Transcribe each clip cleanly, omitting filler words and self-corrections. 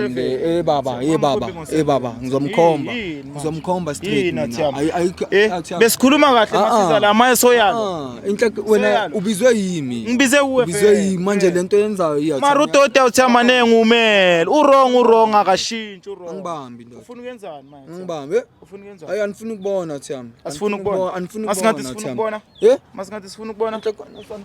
Eh baba, eh baba, eh baba, ngizomkhomba. Ngizomkhomba straight mina. Ayi Eh besikhuluma kahle Ah, ah. masiza la maye soyalo. Ah, inhle wena Soyalo. ubizwe yimi. Ngibize uwe Ubizwe vele. yimi manje lento yenzayo iya. Mara udoti awuthi amanengi umele. Urong urong akashintshi urong. Angibambi ndoda. Ufuna ukuyenzani manje? Angibambi. Eh, Ufuna ukuyenzani? Ayi anifuni ukubona Thiyami. Asifuni ukubona. Anifuni Masingathi ukubona. sifuna Thiyami. ukubona. Eh? Masingathi sifuna ukubona.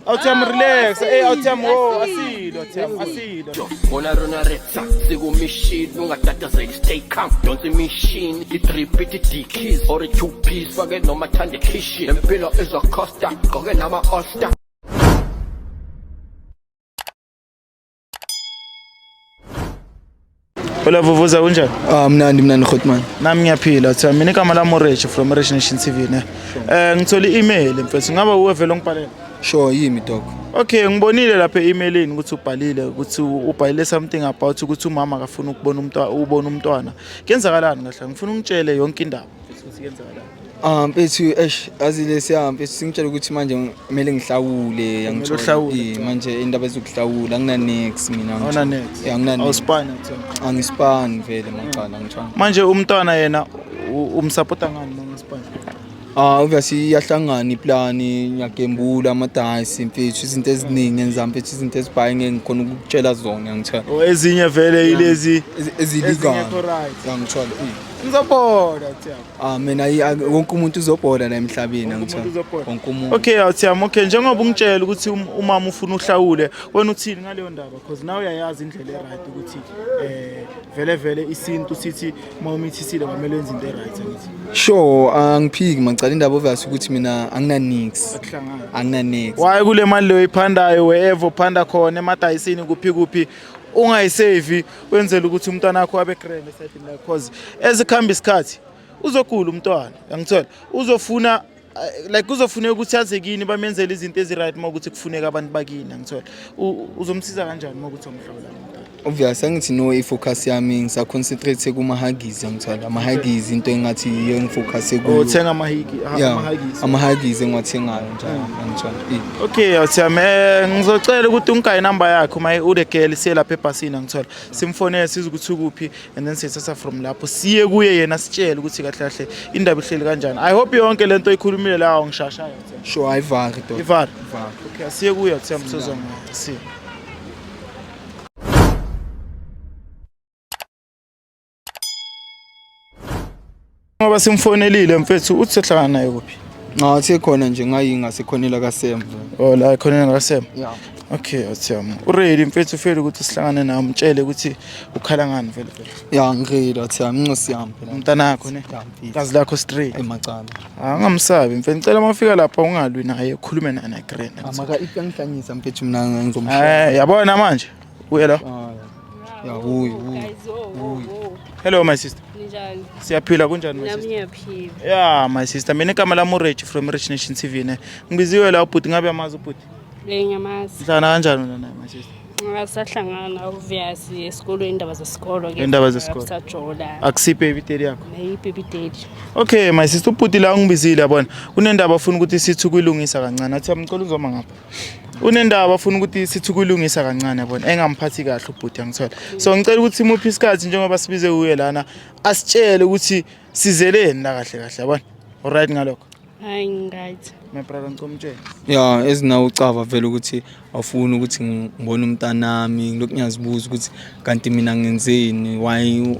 Awuthi am relax. Eh awuthi am oh asilo awuthi am asilo. Bona rona retsa sikumishini ungatatazeli stay calm donsa imishini i-drip ithi dickies or i-two piece fake noma thanda ekhishi lempilo izocosta gqoke nama-all star. Hola vuvuza kunjani? Ah mnandi mnandi Khotman. Nami ngiyaphila Thami. Mina igama lami uRich from Rich Nation TV ne. Eh ngithole i-email mfethu. Ngaba uwe vele ongibhalela. Sure yimi dog. Okay, ngibonile lapha e-emailini ukuthi ubhalile ukuthi ubhalile something about ukuthi umama akafuna ukubona umntwana ubona umntwana. Kuyenzakalani kahle? Ngifuna ungitshele yonke indaba ukuthi kuyenzakalani. Ah mfethu eish azi lesiya mfethu singitshela ukuthi manje kumele ngihlawule Kumele uhlawule, Eh, manje indaba ezokuhlawula angina nex mina Awuna nex. Yeah, angina nex. Awuspani Thami. Angispani vele macala ngitshona. Manje umntwana yena umsupporta ngani uma ungaspani? Ah obviously iyahlangana iplani ngiyagembula amadayisi mfethu izinto eziningi enza mfethu izinto ezibhayi ngeke ngikhona ukukutshela zona ngithola. Oh ezinye vele ilezi Eziligayo. ezingekho right. Ngithola. Eh. Ngizobona Thami. Ah mina wonke umuntu uzobhola la emhlabeni Wonke ngithola. umuntu uzobhola. Wonke umuntu. Okay awuthiyami okay njengoba ungitshela ukuthi umama ufuna uhlawule wena uthini ngaleyo ndaba because nawe uyayazi indlela e-right ukuthi eh vele vele isintu sithi uma umithisile kwamele wenze into e-right angithi Sure angiphiki macala indaba obvious ukuthi mina angina nix. akuhlangani Angina nix. Why kule mali leyo iphandayo wherever uphanda khona emadayisini kuphi kuphi ungayisevi wenzela ukuthi umntwana wakho abe grand esayidini lakho cause ezikuhamba isikhathi uzogula umntwana yangithola uzofuna like uzofuneka ukuthi aze kini bamenzele izinto ezi-right uma ukuthi kufuneka abantu bakini angithola uzomsiza kanjani uma ukuthi umhlawula umntwana? Obvious angithi no i-focus yami ngisaconcentrate kuma-huggies angithola ama-huggies into engathi yiyo engifocuse kuyo. Uthenga amahigi Yeah, ama-huggies. ama-huggies engiwathengayo njalo angithola. Eh. Okay awuthiyami ngizocela ukuthi ungayi inamba yakhe uma ule girl siye lapha ebhasini angithola simfonele size ukuthi ukuphi and then siyithatha from lapho siye kuye yena sitshele ukuthi kahle kahle indaba ihleli kanjani. I hope yonke lento oyikhulumile la awungishashayo awuthiyami. Sure ayivari dog. Ivari. Ivari. Okay asiye kuye awuthiyami sizwa ngayo. Siye. Ngoba simfonelile mfethu uthi sohlangana naye kuphi? Nca uthe khona nje ngayi ngasekhonela kaSem. Oh la khona ngaSem. Yeah. Okay awuthiyami. Uready mfethu ufele ukuthi sihlangane nawe umtshele ukuthi ukhala ngani vele vele. Yeah ngiready awuthiyami incosi yami phela. Umntanakho ne? Yeah, mfethu. Kazi lakho straight. Emacala. Angamsabi mfethu ngicela uma ufika lapha ungalwi naye ukhulume naye na grand. Amaka if yangihlanyisa mfethu mina ngizomshaya. Eh yabona manje. Uye la. Ah, yeah uyi uyi. Guys, oh, oh, oh. Hello my sister. Ninjani? Siyaphila kunjani my Nami sister? ngiyaphila. Yeah my sister mina igama lami uRich from Rich Nation TV ne. Ngibiziwe la ubhuti ngabe amazi ubhuti. Le ngiyamazi. Nihlangana kanjani wena naye my sister? Ngasahlangana obvious esikolweni indaba zesikolo ke. Indaba zesikolo. Sajola. Akusi baby daddy yakho. Nayi baby daddy. Okay my sister ubhuti la ungibizile yabona. Kunendaba afuna ukuthi sithi ukuyilungisa kancane. Athi amcela uzoma ngapha. Unendaba afuna ukuthi sithi ukuyilungisa kancane yabona. Engamphathi kahle ubhuti angithola. So ngicela ukuthi simuphe isikhathi njengoba sibize kuye lana asitshele ukuthi sizeleni la kahle kahle yabona. Alright ngalokho. Hayi ngiright. My brother ngicela umtshele. Yeah ezinawo ucava vele ukuthi awufuni ukuthi ngibone umntanami ngilokhu ngiyazibuza ukuthi kanti mina ngenzeni why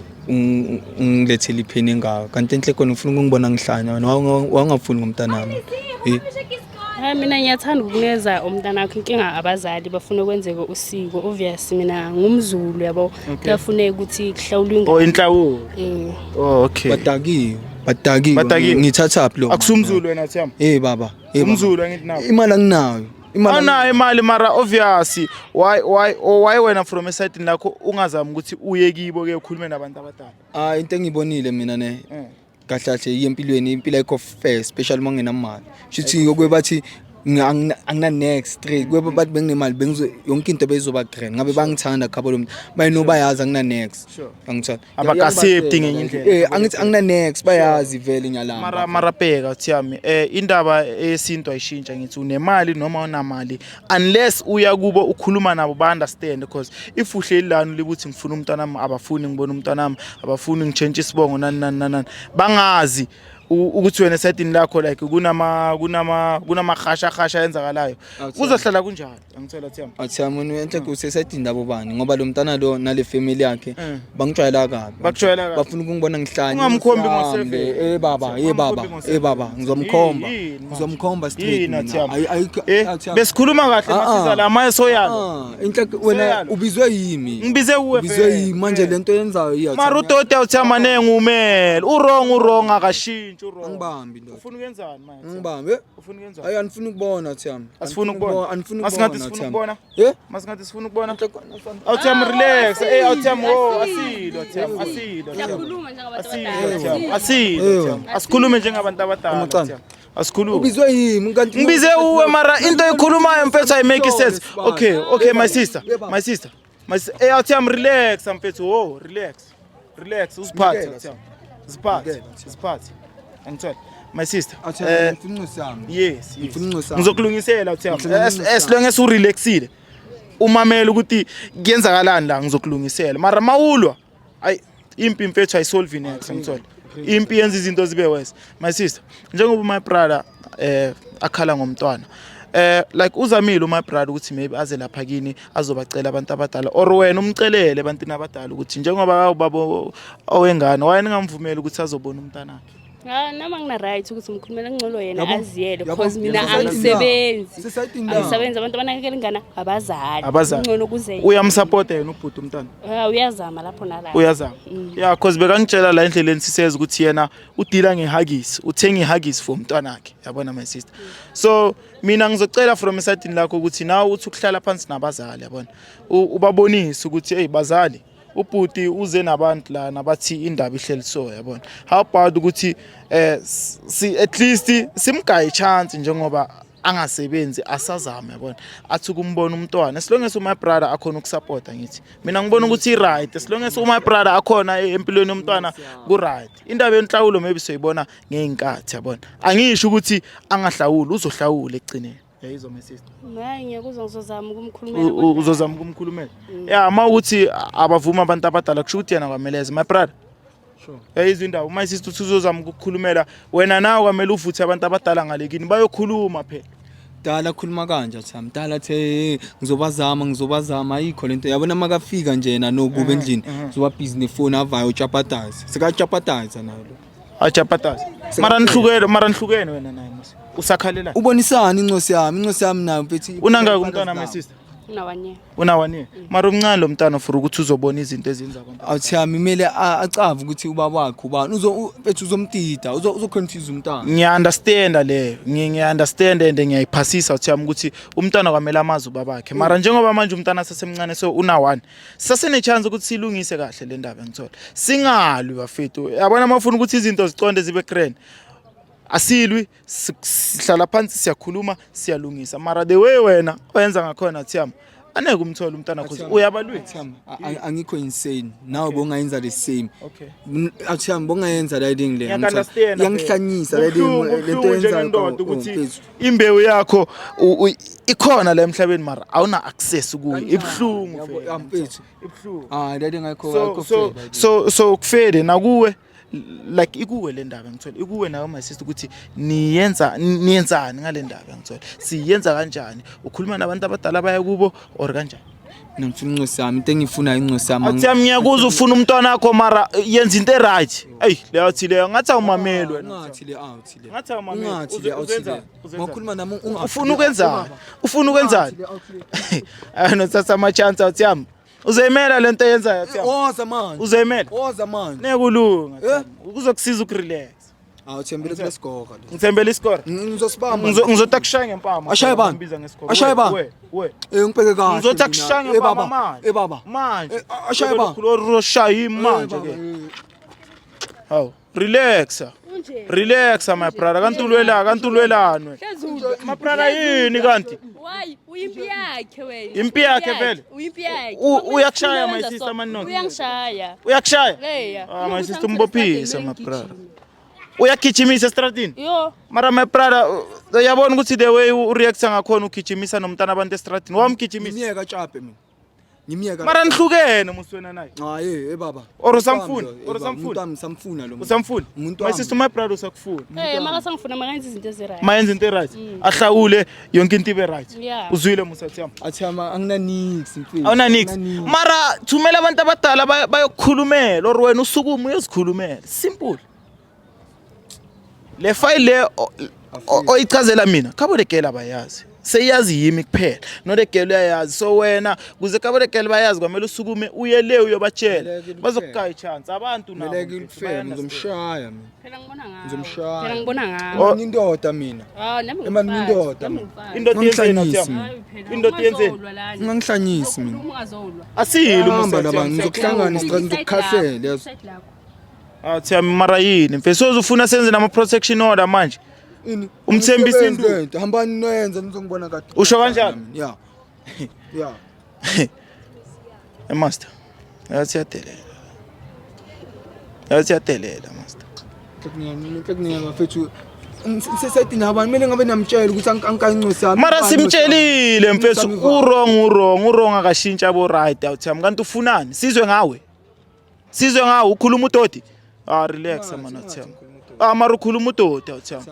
ungilethele ipheni engaka kanti enhle khona ufuna ukungibona ngihlanya wena wawungafuni ngomntanami. Eh. Hayi mina ngiyathanda ukunikeza umntanakho inkinga abazali bafuna ukwenzeka usiko obvious mina ngumZulu yabo kuyafuneka ukuthi kuhlawulwe ingane. Oh inhlawulo. Eh. Oh okay. Badakiwe, badakiwe. Badakiwe. Ngithathaphi lo? Akusumzulu wena Thiyami. Eh baba. Eh baba. Umzulu angithi nawe. Imali anginayo. Imali Awunayo imali mara obvious why why or why wena from esayidini lakho ungazami ukuthi uye kibo ke ukhulume nabantu abadala. Ah into engibonile mina ne. Eh. Kahle kahle iye empilweni impilo ayikho fair especially uma ungenamali. Shuthi okwe bathi Angina next straight kube bathi benginemali, bengizo yonke into beyizoba grand, ngabe bangithanda khabo lo muntu bayino, bayazi angina next. Angithanda. Abaka-accept ngenye indlela. Angithi angina next, bayazi vele ngiyalamba. Mara bheka Thiyami, indaba yesintu ayishintsha, ngithi unemali noma unamali, unless uya kubo ukhuluma nabo ba understand, because if uhleli lana ulibuthi ngifuna umntwana wami, abafuni ngibona umntwana wami, abafuni ngitshentshe isibongo, nani nani nani nani. Bangazi ukuthi wena esayidini lakho like kunama khasha khasha enzakalayo, kuzohlala kunjalo, angithola Thiyami. Athi yami enhle kusesayidini labo bani, ngoba lo mntana lo nale family yakhe bangijwayela kabi. Bakujwayela kabi. Bafuna ukungibona ngihlanye. Ungamkhombi ngo-seven. Baba, baba, Ungamkhombi ngo-seven. Baba, ngizomkhomba. Yini manje? Ngizomkhomba straight Yini, mina. Thiyami? Ayikho. Athi yami. Besikhuluma kahle. Ah, ah. Masiza la maye soyalo. Ah, inhle wena. Soyalo. Ubizwe yimi. Ngibize uwe Ubizwe vele. yimi manje, lento yenzayo iya. Mara udoti awuthiyama nenge umele u-wrong, u-wrong akashintshi, u-wrong. Angibambi ndoda. Ufuna ukuyenzani manje? Angibambi. Ufuna ukuyenzani? Ayi, anifuni ukubona Thiyami. Asifuni ukubona. Anifuni Masingathi ukubona. sifuna ukubona. Masingathi sifuna ukubona. Awuthiyama, relax. Awuthiyama, oh, asilo awuthiyama, asilo awuthiyama. Siyakhuluma njengabantu Asilo abadala. awuthiyama, asilo awuthiyama. Asikhulume njengabantu abadala. Amacala. Awuthiyama. Asikhulume. Ubizwe yimi kanti. Ngibize uwe, mara into ekhulumayo mfethu ayi-make sense. Okay, my sister, my sister, my sister. Awuthiyama, relax mfethu, oh, relax, relax, uziphathe. Nikela. Awuthiyama, ziphathe. Nikela, Thiyami. Ziphathe, angithola my sister. Athi ngifuna incosi yami. Yes. Ngifuna incosi yami. Ngizokulungisela uthiyama. Ngifuna incosi As long as urelaxile, umamele ukuthi kuyenzakalani la, ngizokulungisela. Mara mawulwa, ayi, impi mfethu ayisolve next, ngithola impi yenza izinto zibe worse. My sister, njengoba my brother akhala ngomntwana, like uzamile my brother ukuthi maybe aze lapha kini azobacela abantu abadala, or wena umcelele ebantwini abadala ukuthi njengoba ubaba owengane waye ningamvumeli ukuthi azobona umntwana wakhe. Ah, noma ngina right ukuthi ngikhulumela, ngcono yena Yabo, aziyele yabo, because mina yabo. angisebenzi. Sisayidini la. Angisebenzi, abantu abanakekela ingane abazali. Abazali. Ngcono kuze yena. Uyamsupporta yena ubhuti umntwana? Ah, uyazama lapho nalapho. Uyazama, yeah, cause bekangitshela la endleleni siseza ukuthi yena udila nge-Huggies, uthenga i-Huggies for umntwana wakhe, yabona my sister. So mina ngizocela from esayidini lakho ukuthi nawe uthi ukuhlala phansi nabazali, yabona, ubabonise ukuthi hey bazali, ubhuti uze nabantu la nabathi indaba ihleli, so yabona, how about ukuthi si at least simgaye chance njengoba angasebenzi, asazama, yabona, athi ukumbona umntwana, as long as my brother akhona ukusupporta. Ngithi mina ngibona ukuthi i-right, as long as my brother akhona empilweni yomntwana ku-right. Indaba yenhlawulo maybe soyibona ngey'nkathi, yabona. Angisho ukuthi angahlawuli, uzohlawula ekugcineni, yayizwa my sister? Hayi, ngiyakuzwa, ngizozama ukumkhulumela. Uzozama ukumkhulumela, ya, uma ukuthi abavuma abantu abadala, kusho ukuthi yena kwameleze my brother. Yayizwa indaba my sister, uthi uzozama ukukukhulumela wena, nawe kwamele uvuthe abantu abadala ngale kini bayokhuluma phela. Dala khuluma kanje Thami, dala the "Hey, ngizobazama, ngizobazama." Ayikho lento, yabona, makafika nje yena nokuba endlini uzoba busy nefoni, avayo utshapataza, sekatshapataza nayo lo. Ajapataza, mara nihlukene, mara nihlukene wena naye mos, usakhalela. Ubonisana incosi yami, incosi yami nayo mfethu. Unangaki umntwana my sister? Una 1 year. Una 1 year, mara umncane lo mntwana for ukuthi uzobona izinto ezenza abantu. Awuthami, kumele acave ukuthi ubaba wakhe ubani, mfethu uzomtida, uzoconfuse umntwana. Ngiya-understanda leyo, ngiya-understand and ngiyayiphasisa uthiyami ukuthi umntwana kwamele amazi ubabakhe, mara njengoba manje umntwana asesemncane, so una-one, sasene-chance ukuthi siyilungise kahle le ndaba, ngithola singalwi bafethu, yabona. Uma ufuna ukuthi izinto ziconde zibe grand, asilwi, sihlala phansi, siyakhuluma, siyalungisa. Mara the way wena oyenza ngakhona thiyami, aneke umthole umntwana cause uyabalwisa. Thami, angikho insane, nawe bongayenza the same. Okay. Athami, bongayenza la thing le. Ngiyaku-understand. Iyangihlanyisa la thing Kubuhlungu, lento kubuhlungu yenzayo. njengendoda ukuthi imbewu yakho ikhona la emhlabeni, mara awuna access kuyo, ibuhlungu vele. Mfethu. Ibuhlungu. Ah, le thing ayikho So ayikho so fair. so kufede nakuwe, like ikuwe le ndaba, ngithola ikuwe nawe my sister ukuthi niyenza niyenzani ngale ndaba, ngithola siyenza kanjani, ukhuluma nabantu abadala baya kubo or kanjani? Mina ngifuna incosi yami, into engiyifunayo incosi yami. Athi yami, ngiyakuzwa ufuna umntwana wakho, mara yenza into e-right. Eyi, leyo athi leyo ngathi awumameli wena. Ungathi le out le. Ngathi awumameli. Ungathi le out Uzenzani? le. Uzenzani? Ngakhuluma nami ungathi. Ufuna ukwenzani? Ufuna ukwenzani? Ayinothatha ama-chance awuthi yami, uzoyimela lento eyenzayo athi yami? Woza manje. Uzoyimela? Woza manje. Nekulunga. Eh? Kuzokusiza ukurelax. Awuthembele kulesigora le. Ngithembele isikora. Ngizosibamba. Ngizothi akushaya ngempama. Ashaye bani? Ngibiza ngesikora. Ashaye bani? We, we. Ngibheke kahle. Ngizothi mina. akushaya Eh, ngempama baba. manje. Eh baba. Manje. Ashaye bani? Roshaya manje Eh, ke. baba, eh. Hawu. Relaxa. Unje. Relaxa my brother. Kanti ulwela, kanti ulwelani wena? Hlezi ulwa. My brother yini kanti? Why? Uyimpi yakhe wena. Impi yakhe vele? Uyimpi yakhe. Uyakushaya, my Wenza sister, so. man, no? Uyangishaya. Uyakushaya? Leya. Ah, my Uma sister ukuthi umbophise my angitshela brother. ngigijime. Uyagijimisa estradini? Yo. Mara my brother, uyabona ukuthi the way ureacta ngakhona ugijimisa nomntana abantu estradini. Wamgijimisa. Ngimyeka tshape mina. Ngimyeka. Mara nihlukene musi wena naye. Hayi, hey baba. Or usamfuna? Umuntu wami lo, Or eh, baba, usamfuna? Umuntu wami samfuna lo. muntu. Usamfuna? Umuntu My wami. sister, my brother usakufuna. Eh, makasangifuna makenza izinto ezi-right. Mayenza into right. Ahlawule yonke into ibe right. Yeah. Uzwile musathi yami. Athi ama angina nix mfethu. Awuna nix. Angina nix. Mara thumela abantu abadala bayokukhulumela or wena usukume uyozikhulumela. Simple. Le file le oyichazela mina, khabo le girl abayazi. Seyazi yimi kuphela. No le girl uyayazi. So wena kuze khabo le girl bayazi kwamele usukume uye le uyobatshela. Kumele Bazokugaya ichance abantu nabo. Kumele mfethu, ngilufele baya-understand. ngizomshaya mina. Phela ngibona ngawe. Ngizomshaya. Phela ngibona ngawe. Oh. Ngiyindoda mina. Ah, nami Ema ngumfazi. ngiyindoda Nami mina. ngumfazi. Indoda yenzeni Ungangihlanyisi Athiyam? mina. Hayi phela, Indoda yenzeni? ungazolwa lana. Ungangihlanyisi mina. Ukhuluma ungazolwa. Asile Hamba umusathi laba yami. ngizokuhlangana isiqala ngizokukhahlela yazi. Side lakho. Athiyam mara yini mfethu sozufuna senze nama protection order manje. Ini Umthembisa Umsebenzi induku. lento, Hambani noyenza nizongibona kade. Usho kanjalo? Yeah. Yeah. Hey master. Yathi yadelela. Yathi yadelela master. Kuningi bafethu. Sesayidini abantu kumele ngabe namtshela ukuthi angikancosi yami. Mara simtshelile mfethu u-wrong u-wrong u-wrong akashintsha bo right awuthami kanti ufunani sizwe ngawe. Sizwe ngawe ukhuluma udoti. Ah relax Ungathi, man ungathi awuthami. ngikhuluma udoti. Ah mara ukhuluma udoti awuthami.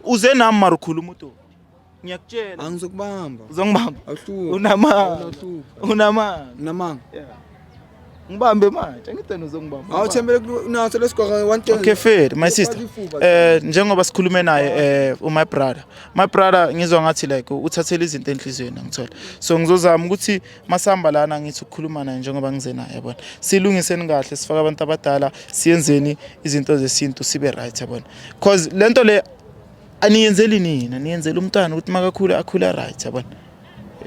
Uze nami mara ukhuluma udoti. Ngiyakutshela. Angizokubamba. Uzongibamba. Awuhluki. Unamanga. Awuhluki. Unamanga. Unamanga. Yeah. Ngibambe manje angithi wena uzongibamba. Awuthembele naso lesigwaka 110. Okay fair my sister. Njengoba sikhulume naye my brother. My brother ngizwa ngathi like uthathele izinto enhliziyweni ngithola. So ngizozama ukuthi masihamba lana ngithi ukukhuluma naye njengoba ngize naye yabona. Silungiseni kahle sifake abantu abadala siyenzeni izinto zesintu sibe right yabona. Cause lento le aniyenzeli nina niyenzela umntwana ukuthi makakhula akhula right yabona.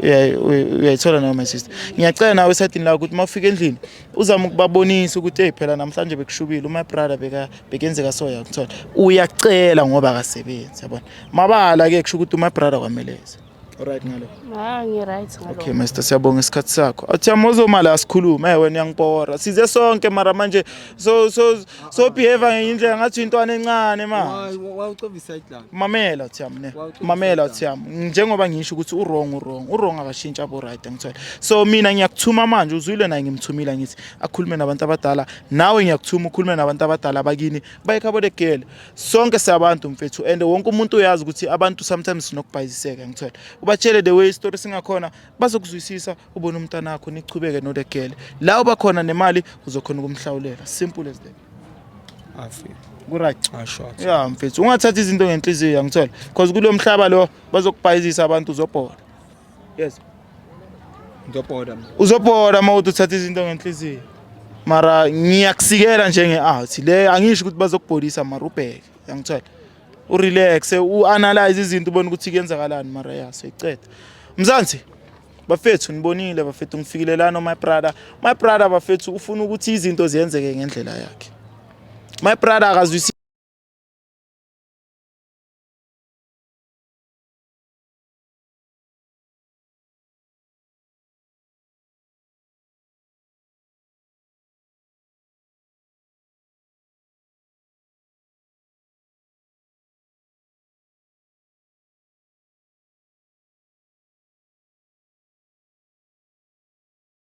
Uyayithola nawe my sister. Ngiyacela nawe esayidini lakho ukuthi mawufika endlini uzame ukubabonisa ukuthi hey phela namhlanje bekushubile my brother beka bekenzeka so yakuthola. Uyacela ngoba akasebenzi yabona. Mabala ke kusho ukuthi my brother kwameleza. Alright ngalo. Ah, ngi-right ngalokho. Okay master siyabonga isikhathi sakho. Athi amozoma la sikhulume eh wena uyangibora. Size sonke mara manje so so so behave ngenye indlela ngathi intwana encane manje. Why ucova iside lakho? Mamela Thiyam ne. Mamela Thiyam. Njengoba ngisho ukuthi u wrong u wrong. U wrong akashintsha abo right ngithola. So mina ngiyakuthuma manje uzwile naye ngimthumile ngithi akhulume nabantu abadala. Nawe ngiyakuthuma ukhulume nabantu abadala bakini. Bayikhabo the girl. Sonke siyabantu mfethu and wonke umuntu uyazi ukuthi abantu sometimes sinokubhayiziseka ngithola. Ubatshele the way story singakhona bazokuzwisisa ubone umntanakho nichubeke no the girl. La ubakhona nemali uzokhona ukumhlawulela. Simple as that. Afika. Ku right. Asho. Ya mfethu ungathatha izinto ngenhliziyo ngithola because kulo mhlaba lo bazokubhayizisa abantu uzobhoda. Yes. Ngizobhoda mina. Uzobhoda uma uthi uthatha izinto ngenhliziyo. Mara ngiyakusikela njenge-out le angisho ukuthi bazokubhodisa mara ubheke yangithola. Urelaxe uanalyze izinto ubone ukuthi kuyenzakalani mara ya soyiceda. Mzansi bafethu nibonile bafethu ngifikile lana my brother. My brother bafethu ufuna ukuthi izinto ziyenzeke ngendlela yakhe. My brother akazwisi